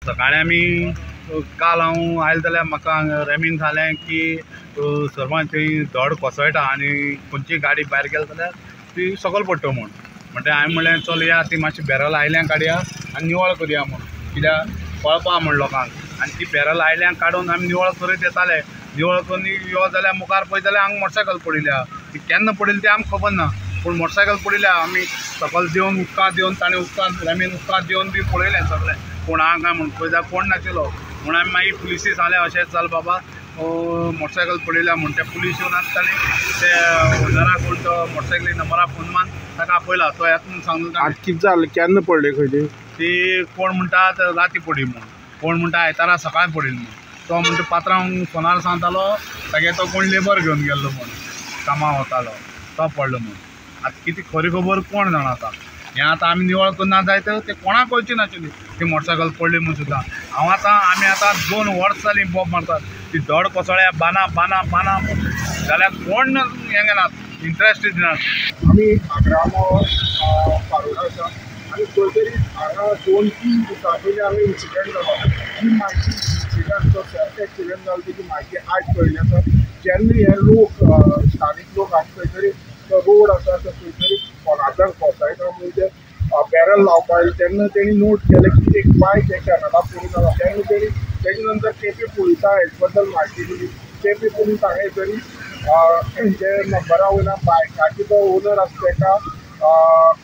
सकाळीं आमी काल हांव आयलें जाल्यार म्हाका रेमीन सांगलें की सर्वांत थंय धड कोसळटा आनी खंयची गाडी भायर गेली जाल्यार ती सकयल पडटा म्हूण. म्हणटा हांवें म्हणलें चल या ती मातशी बॅरल आयल्यान काडया आनी निवळ करया म्हूण, कित्याक कळपा म्हूण लोकांक. आनी ती बॅरल आयल्यान काडून आमी निवळ करीत येताले. निवळ करून यो जाल्यार मुखार पळयत जाल्यार हांगा मोटरसायकल पडिल्ली. ती केन्ना पडिल्ली ती आमकां खबर ना, पूण मोटरसायकल पडिल्ली. आमी सकयल देंवन उदकांत देंवन ताणें उदकांत रेमीन उदकांत देंवन बी पळयलें सगळें कोण आहा काय म्हूण. पळयता कोण नाशिल्लो म्हूण आमी मागीर पुलिसी सांगलें अशेंच जालें बाबा, मोटरसायकल पडिल्ल्या म्हूण. ते पुलीस येवन आतां ताणें ते ओनराक कोण तो मोटरसायकली नंबराक फोन मारून ताका आपयला. तो येता म्हूण सांगलो ताणें. आतां कितें जालें, केन्ना पडले खंय ती? ती कोण म्हणटा राती पडली म्हूण, कोण म्हणटा आयतारा सकाळीं पडिल्ली म्हूण. तो म्हणटा पात्रांव फोनार सांगतालो तागे तो कोण लेबर घेवन गेल्लो म्हूण, कामाक वतालो तो पडलो म्हूण. आतां कितें खरी खबर कोण जाणा. आतां हें आतां आमी निवळ करना जायत तें कोणाक कळची नाशिल्ली ती मोटरसायकल पडली म्हूण सुद्दां. हांव आतां आमी आतां 2 वर्सां जालीं बोब मारतात ती धड कोसळ्या बाना बाना बाना जाल्यार कोण हें घेनात, इंट्रस्ट दिनात. आमी आग्रामो पारोडा आसा आनी खंय तरी हांगा 2-3 दिसां पयलीं हांगा इन्सिडंट जालो. जी म्हायती इन्सिडंट जो सेल्फ एक्सिडंट जालो तेजी म्हायती आयज कळ्ळी आसा. जेन्ना हे लोक स्थानीक लोक हांगा खंय तरी तो रोड आसा तो खंय तरी कोणाच्यान कोसळटा म्हणून ते बॅरल लावपा आयले तेन्ना तेणी नोट केलें की एक बायक हे कॅनला पडून आसा. तेन्ना तेणी तेजे नंतर केपें पुलिसा हेजे बद्दल म्हायती दिली. केपें पुलीस हांगा तरी जे नंबरा वयल्यान बायकाचे जो ओनर आसा तेका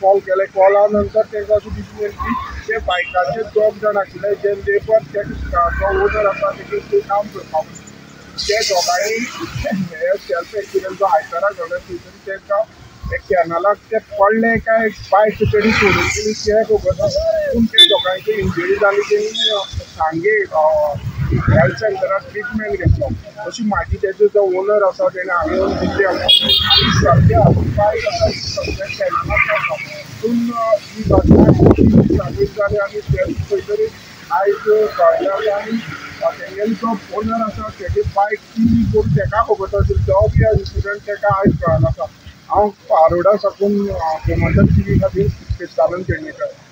कॉल केले. कॉला नंतर तांकां अशें दिसून येयलें की ते बायकाचे 2 जाण आशिल्ले जे लेबर जो ओनर आसा तेजे ते काम करपाक ते दोगांय हे सेल्फ एक्सिडंट जो आयतारा घडलो थंय तरी तांकां एक कॅनलाक ते पडले काय बायक तेणी सोडून गेली तें खबर ना, पूण ते दोगांयची इंजरी जाली. तेणी सांगे हेल्थ सेंटरार ट्रिटमेंट घेतलो अशी म्हायती तेजो जो ओनर आसा तेणें हांगा येवन दिल्ली आसा. आनी सद्या बायक आसा ती सद्या कॅनलाक आसा, पूण ही घटना 3 दिसां पयलीं जाली आनी ते खंय तरी आयज कळ्ळें आसा. आनी तेंगेलो जो ओनर आसा तेजी बायक ती कोण तेका खबर नाशिल्ली, तो बी इन्सिडंट तेका आयज कळ्ळो आसा. हांव पारोडा साकून गोमंतक टीव्ही खातीर क्रिस्तानंद पेडणेकर.